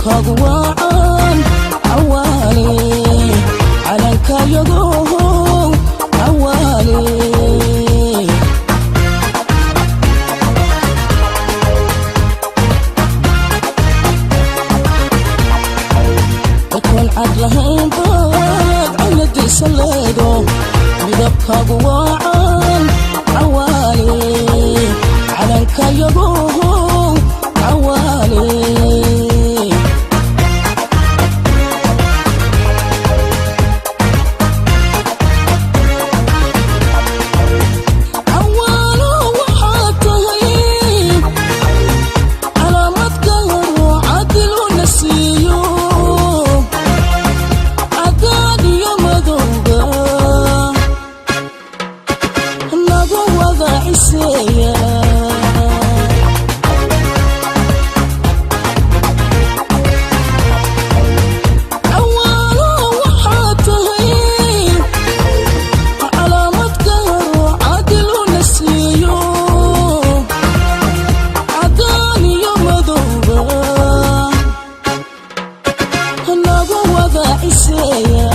Midabkaagu waa caan, Cawaale, calankayagow, Cawaale. Dadkoon cad lahayn baad caladiisa leedo. Midabkaagu waa caan, Cawaale, calankayagow, Cawaale. Cawaalo, waxaad tahay calaamad gaaro cadil una siiyo, cadaan iyo madowga lagu wada ciseeya. Cawaalo, waxaad tahay calaamad gaaro cadil una siiyo, cadaan iyo madowga lagu wada ciseeya.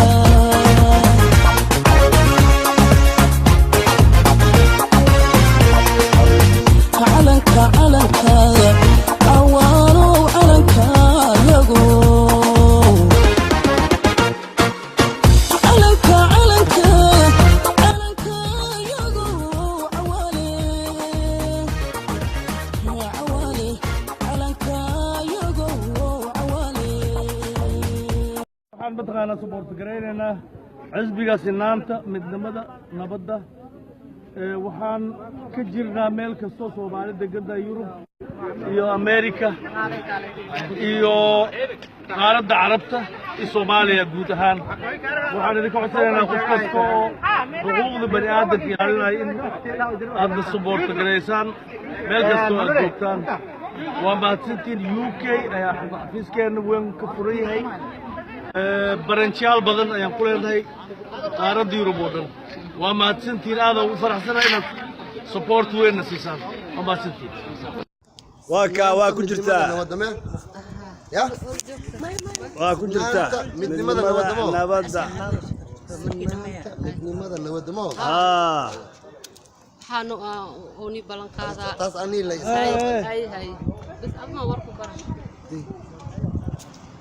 Calanka, calanka, Cawaalow, calankayago, calanka, calanka, calankayago, Cawaale, Cawaale, calankayago, Cawaale. Waxaan mataqaanaa support garaynaynaa xisbiga Sinaanta, Midnimada, Nabadda. Waxaan ka jirnaa meel kastoo Soomaali deganta, Yurub iyo Amerika iyo qaaradda Carabta iyo Soomaaliya guud ahaan. Waxaan idinka codsanaynaa qof kasta oo xuquuqda bani aadamka ilaalinaya in aadna support garaysaan meel kastoo aad joogtaan. Waa mahadsantiin. UK ayaa xafiiskeena weyn ka furan yahay. Branchyaal badan ayaan ku leenahay qaaradda Yurub oo dhan. Waa mahadsantiin. Aad ugu faraxsanahay inaad support weynna siisaan. Waa mahadsantiin. Waa kaa, waa ku jirtaa. Nabadame ya. Waa ku jirtaa. Midnimada, nabadamo. Nabadda. Midnimada, nabadamo. Haa. Waxaanu uni ballan qaadaa. Taas anii la. Hay hay, bas adma warku bara.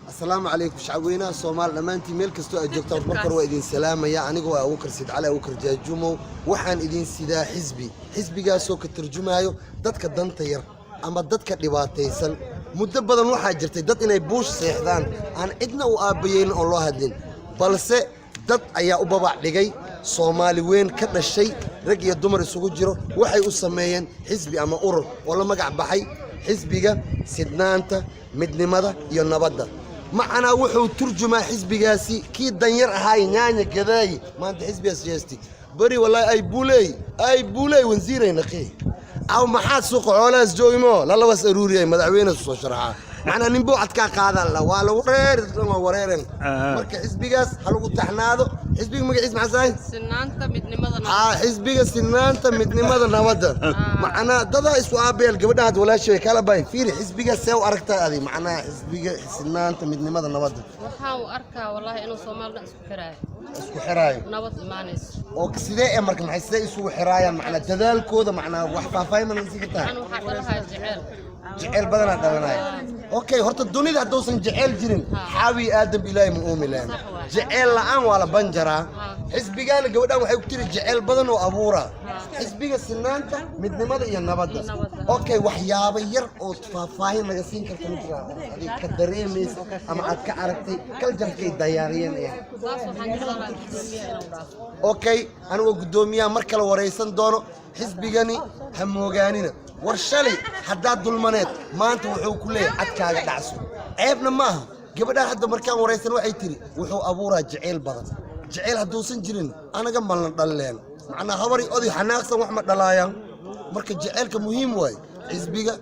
Asalaamu calaykum, shacabweynaha Soomaali dhammaantiin, meel kastoo aad joogtaan. Marka hore waa idin salaamaya. Anigoo ah Abuukar Siid Cali, Abuukar Jaajumow. Waxaan idin sidaa xisbi, xisbigaasoo ka tarjumaayo dadka danta yar ama dadka dhibaataysan. Muddo badan waxaa jirtay dad inay buush seexdaan, aan cidna u aabbayeynin oon loo hadlin, balse dad ayaa u babac dhigay, Soomaali weyn ka dhashay, rag iyo dumar isugu jiro. Waxay u sameeyeen xisbi ama urur oo la magac baxay Xisbiga Sidnaanta, Midnimada iyo Nabadda. Macanaa wuxuu turjumaa xisbigaasi kii danyar ahaay, nyaanya gadaayi, maanta xisbigaas jeesti beri wallaahi ay buuley, ay buuley, wansiiray naqi aw maxaad suuqa xoolahaas joogimo lalabaas aruuriyay, madaxweyne soo sharaxaa. Macnaa nin buucadkaa qaadan la waa la wareeri, waa wareeren. Marka xisbigaas ha lagu taxnaado. Xisbiga magaciis maxaa sahay? Sinaanta, Midnimada. Aa, Xisbiga Sinaanta, Midnimada, Nabadda. Macnaa dadaa isku aabayal. Gabadha had walaashay kala bay fiiri. Xisbiga see u aragtaa adi, macnaa Xisbiga Sinaanta, Midnimada, Nabadda? Waxaan u arkaa wallaahi inuu Soomaalida isku xiraayo. Isku xiraayo. Nabad imaanayso. Oo sidee ee marka maxay sidee isugu xiraayaan? Macnaa dadaalkooda, macnaa wax faahfaahin ma nasi kartaa? Waxaan waxaa dhalahaa jeceel. Jeceyl badanaa dhalanaya. Okay, horta dunida hadduusan jeceyl jirin, xaawi Aadam Ilaahay ma oomi lahayn. Jeceyl la'aan waa la banjaraa. Xisbigaana gabadhan waxay ku tiri jeceyl badan oo abuura Xisbiga Sinaanta, Midnimada iyo Nabadda. Okay, waxyaabo yar oo faahfaahin naga siin karta ma jiraa oo adiga ka dareemaysa ama aad ka aragtay kaljarkay diyaariyeen ayaa? Saas waxaan jeclaan lahaa guddoomiyaha inuu dhaafo. Okay, anigoo guddoomiyaha mar kale waraysan doono. Xisbigani ha moogaanina. War shalay haddaad dulmaneed, maanta wuxuu ku leeyahay cadkaaga dhacso, ceebna maaha. Gabadhaan hadda markaan waraysan waxay tiri wuxuu abuuraa jacayl badan. Jacayl hadduusan jirin, anaga malna dhalleen. Macnaa habari oday xanaaqsan wax ma dhalaayaan. Marka jacaylka muhiim waaye. Xisbiga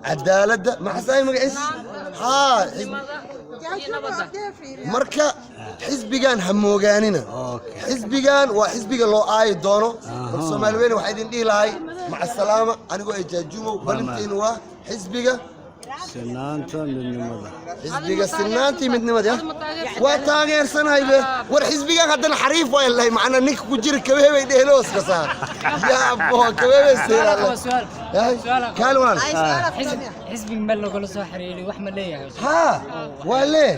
Cadaaladda maxasaay magaciis haa Iyo nabadda. Marka xisbigan ha moogaanina. Xisbigan waa xisbiga loo aayi doono. Marka Soomaali weyne waxaa idin dhihi lahay maca salaama. Anigoo ay Jaajumow, balintaynu waa xisbiga Sinaanta, midnimada. Xisbiga sinaantii midnimada waa taageersanahay be. War, xisbigan haddana xariif waa lahay, macnaa ninka ku jira kabeebay dheeloos kasaa yaa abo kabeebay seeraal walaal. Xisbiga meel lagula soo xiriiriyo wax ma leeyahay? Haa, waa lee,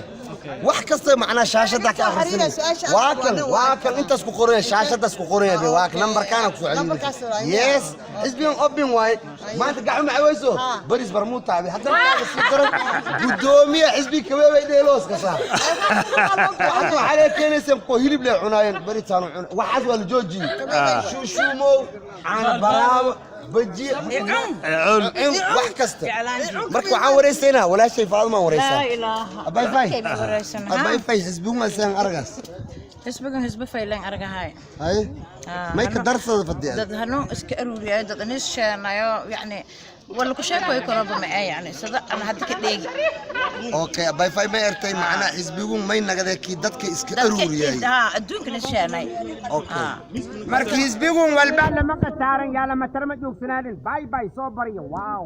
wax kasta macnaa shaashada ka akhrisanay. Waa kan, waa kan intaas ku qoraya, shaashadaas ku qoraya be. Waa kan nambarkaana ku soo xiriiraysa. Yes, xisbigan open waaye. Maanta gacmo macaweyso baris barmuu taabe. Haddana kaaga sii daran, guddoomiya xisbiga kabeebay dheeloos kasaa. Waxaas waxaa lee keenayseen kuwa hilib lee cunaayeen baritaanu cuna. Waxaas waa la joojiyey. Shuushuumow, caana baraabo, bajiye, cun. Wax kasta. Marka waxaan wareysaynaa walaashay Faadumaan wareysaa. Abay fay, abay fay, xisbigun waa sidaan aragaas? Xisbigan xisbi faylan argahay. Haye, may ka darsada fadhiya? Dad hanuun iska aruuriyayo, dad inis sheenayo, yacni wala ku sheekoy karaba ma ee, yacni sida aan hadda ka dheegi. Okay, abay fay, may ertay macnaa xisbigun may nagade kii dadka iska aruuriyay? Ha, adduunka nis sheenay. Okay. Marka xisbigun walba lama qataaran yaa lama tarma joogsanaanin. Bay bay soo baryo, wow.